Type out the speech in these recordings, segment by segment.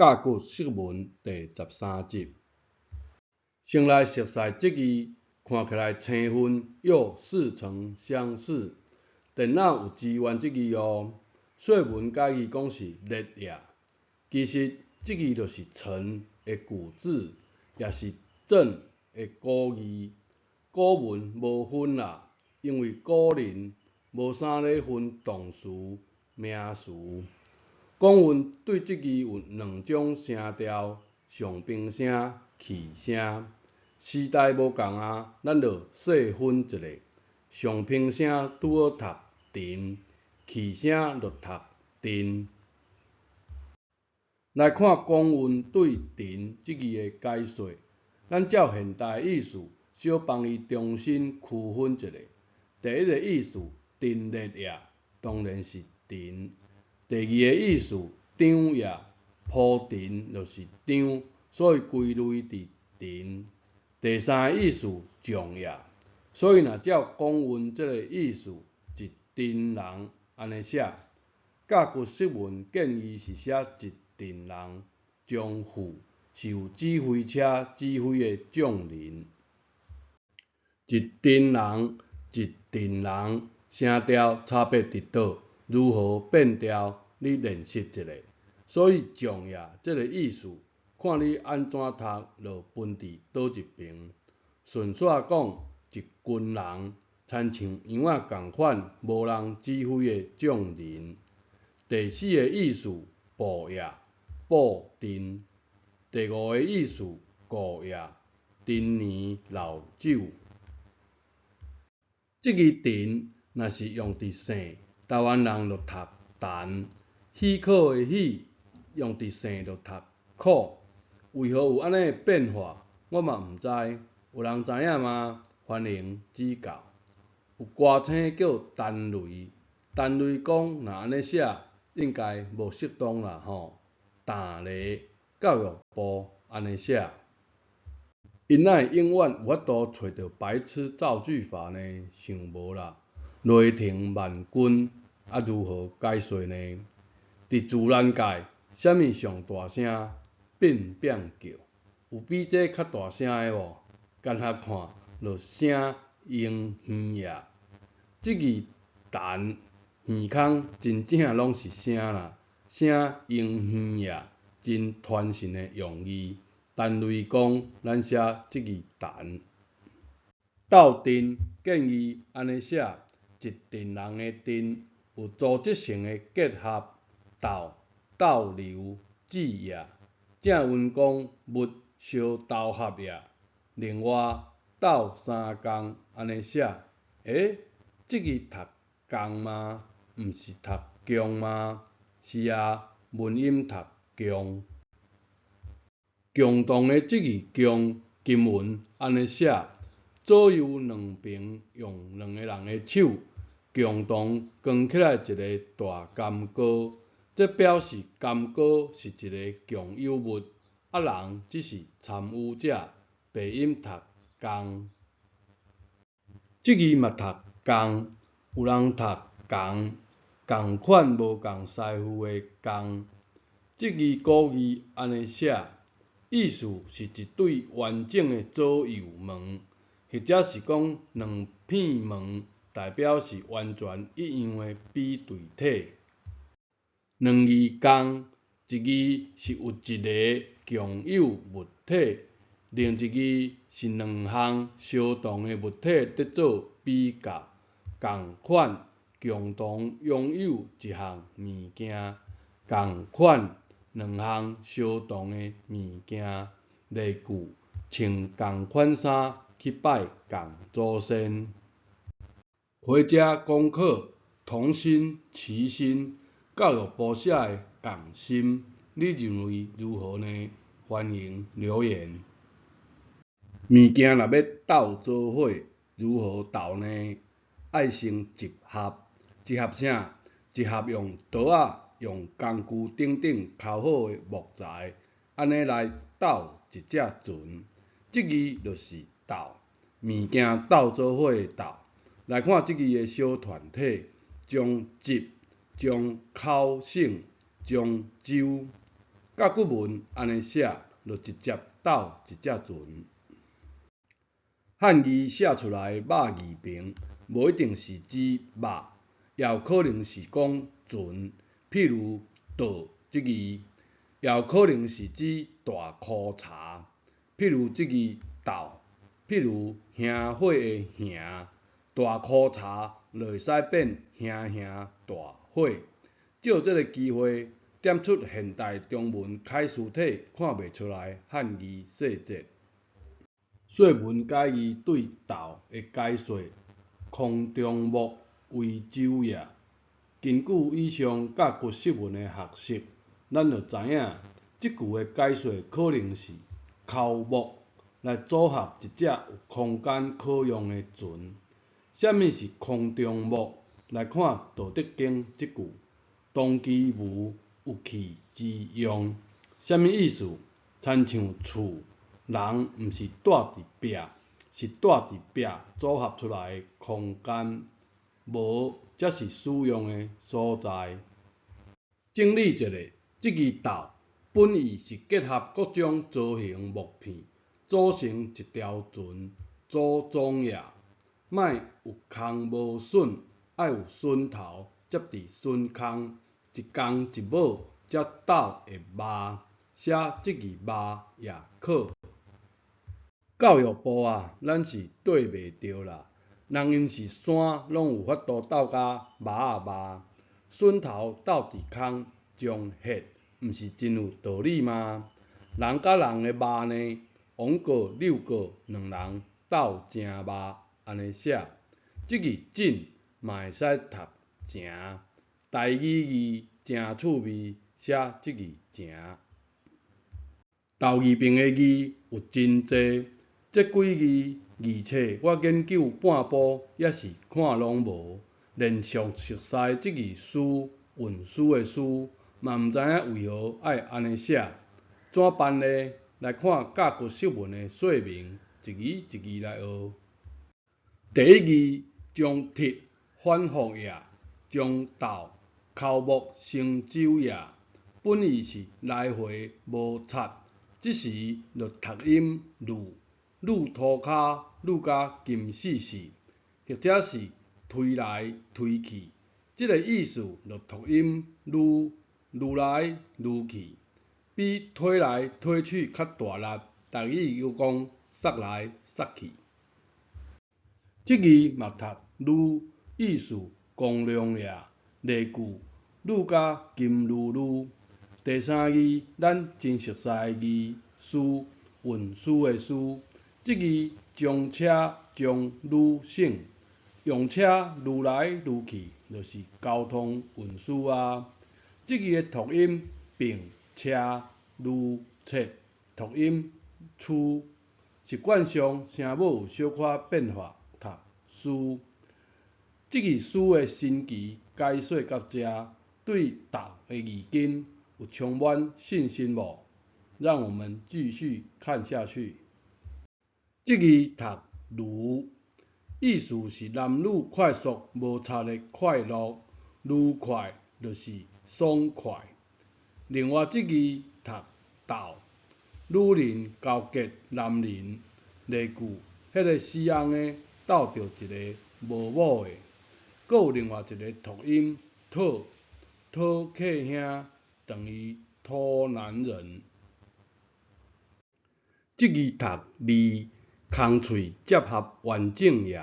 甲骨釋文第13集。先來熟似這字，看起來生分又似曾相識。電腦有支援這字哦。說文解字講是列也，其實這字就是陳的古字，也是鄭的古字。古文無分啦，因為古人無啥咧分動詞、名詞。講韻對這字有兩種聲調，上平聲、去聲。時代無仝啊，咱就細分一下。上平聲拄好讀陳，去聲就讀陣。來看講韻對陳這字的解說，咱照現代意思，小幫伊重新區分一下。第一个意思，陳列也，當然是陳。第二个意思，張也，鋪陳就是張，所以歸類佇陳。第三个意思，將也，所以若照講韻這个意思，一陣人按呢寫。甲骨釋文建議是寫一陣人，將副是有指揮車指揮的將人。一陣人，一陣人，聲調差別佇佗？如何變調？你練習一下。所以將也這个意思，看你按怎讀，就分佇佗一爿。順紲講，一群人，親像羊仔仝款，無人指揮的將人。第四个意思，布也，布陣。第五个意思，顧也，陳年老酒。這个陳若是用佇姓，台灣人就讀陳；許可的許用佇姓就讀可。為何有按呢的變化？我嘛毋知，有人知影嗎？歡迎指教。有歌星叫陳雷，陳雷講若按呢寫，應該無適當啦吼。陳雷，教育部按呢寫。𪜶哪會永遠有法度揣著白痴造句法呢？想無啦。雷霆萬鈞啊，如何解說呢？佇自然界，啥物上大聲？變變叫。有比這較大聲的無？干焦看，就聲嬰耳也。這字陳耳空真正攏是聲啦，聲嬰耳也，真傳神的用字。陳雷講，咱寫這字陳。鬥陣建議按呢寫，一陣人的陣有組織性的結合，鬥逗留止也。正文講勿相投合也。另外鬥相共按呢寫，欸，這字讀共嗎？毋是讀共嗎？是啊，文音讀共。共同的這字共，金文按呢寫，左右兩爿用兩個人的手共同扛起來一个大金鍋，這表示金鍋是一个共有物，啊人只是參與者，白音讀共。這字嘛讀仝，有人讀仝，仝款無仝師傅的仝。這字古字按呢寫，意思是一對完整的左右門，或者是講兩片門，代表是完全一樣的比對體。兩字仝，一字是有一个共有物體，另一字是兩項相同的物體佇做比較，仝款共同擁有一項物件，仝款兩項相同的物件。例句：穿仝款衫去拜仝祖先。回家功課，同心齊心。教育部寫的仝心，你認為如何呢？歡迎留言。物件若欲鬥做伙，如何鬥呢？愛先集合，集合啥？集合用刀仔、用工具等等剾好的木材，按呢來鬥一隻船。這字就是鬥，物件鬥做伙的鬥。來看這字的小團體，將集、將口省、將舟。甲骨文按呢寫，就直接鬥一隻船。漢字寫出來肉字旁，無一定是指肉，也有可能是講船，譬如舵這字，也有可能是指大箍柴，譬如這字斗，譬如營火的營，大箍柴就會使變營營大火。藉這个機會，點出現代中文楷書體看袂出來漢字細節。說文解字對鬥的解說：空中木為舟也。根據以上甲骨釋文的學說，咱就知影，這句的解說可能是口木來組合一隻有空間可用的船。啥物是空中木？來看《道德經》這句：當其無，有氣之用。啥物意思？親像厝。人毋是蹛佇壁，是蹛佇壁組合出來的空間，無才是使用的所在。整理一下，這字鬥本意是結合各種造型木片，組成一條船，組裝也。莫有空無榫，愛有榫頭接佇榫空，一公一母才鬥會峇，寫這字峇也可。教育部啊，咱是綴袂著啦。人𪜶是山，攏有法度鬥甲峇仔峇，榫頭鬥佇空，將血，毋是真有道理嗎？人佮人的峇呢？王國、柳國兩人鬥誠峇，按呢寫。這字進嘛會使讀誠，台語字誠趣味，寫這字誠。豆字旁的字有真濟，這幾字字冊我研究半步也是看攏無，連上熟似這字輸運輸的輸，嘛毋知影為何愛按呢寫，怎辦呢？來看甲骨釋文的說明，一字一字來學。第一字將鐵反覆也，將豆口木成舟也，本意是來回摩擦。這時就讀音攄，攄塗跤攄甲金死死，或者是推來推去，這个意思就讀音攄，攄來攄去，比推來推去較大力，台語閣講捒來捒去。這字嘛讀攄，意思光亮也。例句：攄甲金攄攄。第三字，咱真熟似的字，輸，運輸的輸。這字將車將攄省，用車攄來攄去，就是交通運輸啊。這字的讀音並車攄切，讀音趨，習慣上聲母有小可變化，讀輸。這字輸的神奇解說到這，對豆的字根有充滿信心無？讓我們繼續看下去。這字讀攄，意思是男女快速摩擦的快樂，愉快就是爽快。另外這字讀鬥，女人勾結男人，例句：彼个死翁的鬥著一个無某的。閣有另外一个讀音討，討客兄等於偷男人。這字讀離，空喙接合完整也。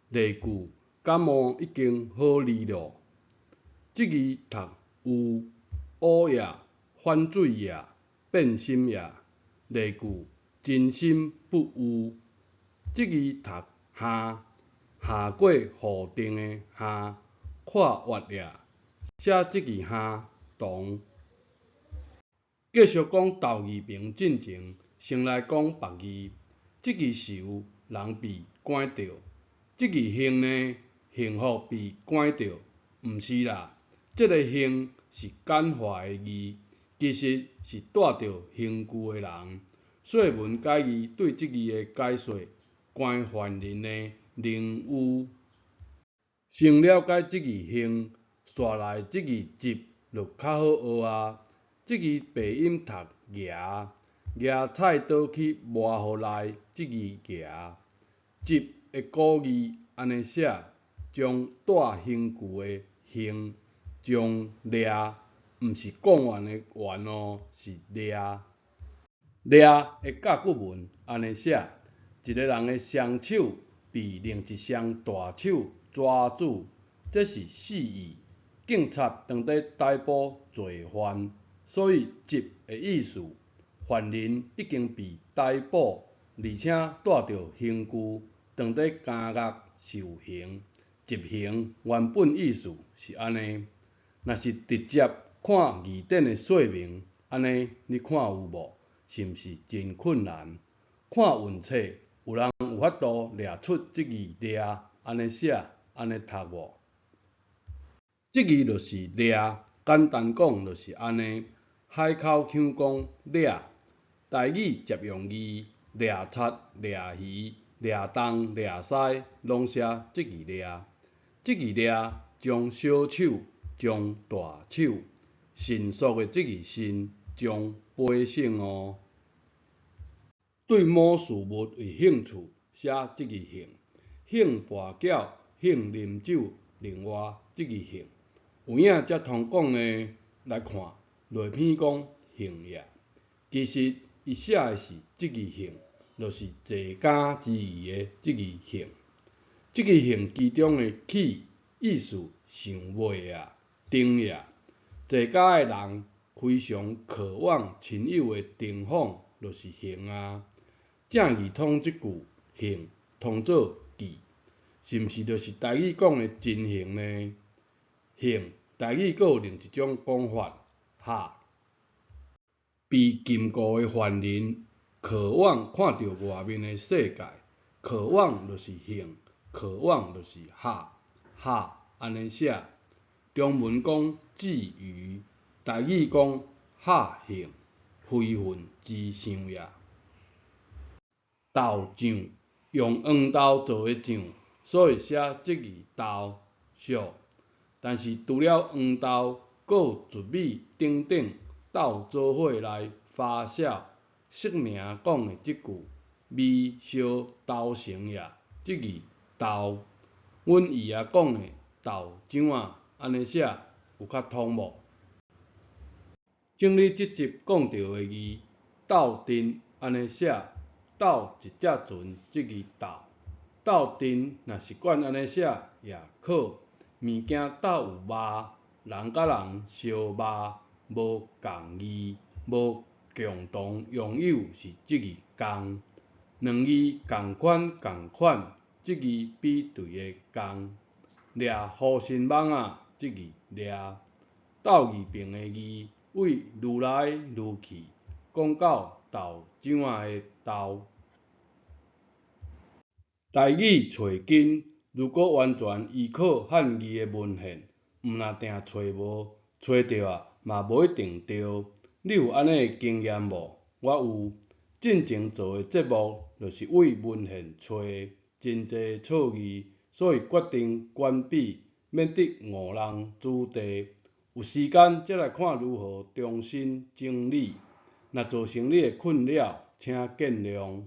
例句：感冒已經好離囉。這字讀有，烏也，反水也，變心也。例句：真心不有。這字讀下，下過雨定的下，跨越也。寫這字下同。繼續講豆字旁進前，先來講別字。這字愁，人被趕著；這字幸呢，幸福被趕著。毋是啦，這个幸是簡化的字，其實是帶著刑具的人。說文解字對這字的解說，關犯人的凌侮。先了解這字幸，紲來這字集就較好學啊。這字白音讀夯，夯菜刀去磨予來，這字夯。執的古字按呢寫，將帶刑具的刑將掠，毋是貢丸的丸哦，是掠。掠的甲骨文按呢寫，一个人的雙手被另一雙大手抓住，這是示意警察當佇逮捕罪犯，所以執的意思，犯人已經被逮捕，而且帶著刑具，當佇監獄受刑。執行原本意思是按呢，若是直接看字典的說明，按呢你看有無？是毋是真困難？看韻冊，有人有法度掠出這字掠按呢寫，按呢讀無？這字就是掠，簡單講就是按呢。海口腔講掠，台語借用字掠賊、掠魚、掠東、掠西，攏寫這字掠。這字掠將小手，將大手，迅速的這字迅，將飛升哦。對某事物有興趣，寫這字興，興跋筊，興啉酒，另外這字興，有影才通講的來看，內篇講興也，其實伊寫的是這字興，就是坐監之意的這字興。這字興其中的起意思想袂啊，定也，坐監的人非常渴望親友的重訪，就是興啊。正義通這句興通做記，是毋是就是台語講的真興呢？興台語閣有另一種講法，哈。被禁錮的犯人渴望看著外面的世界，渴望就是興，渴望就是哈，哈按呢寫。中文講覬覦，台語講哈興，非分之想也。豆醬用黃豆做的醬，所以寫這字豆俗。但是除了黃豆，閣有糯米等等鬥做伙來發酵。釋名講的這句味相投成也，這字豆。阮姨仔講的豆漿仔，按呢寫有較通無？整理這集講著的字，鬥陣按呢寫，鬥一隻船，這字鬥。鬥陣若習慣按呢寫也可。物件鬥有肉，人佮人相肉，無仝字，無共同擁有是這字仝。兩字仝款仝款，這字比對的仝。掠護身網仔，這字掠。鬥字爿的字位愈來愈去，講到豆漿仔的豆。台語揣根，如果完全依靠漢字的文獻，毋若定揣無，揣著啊嘛無一定對。你有按呢的經驗無？我有。進前做的節目就是對文獻揣真濟錯字，所以決定關閉，免得誤人子弟。有時間才來看如何重新整理。若造成你的困擾，請見諒。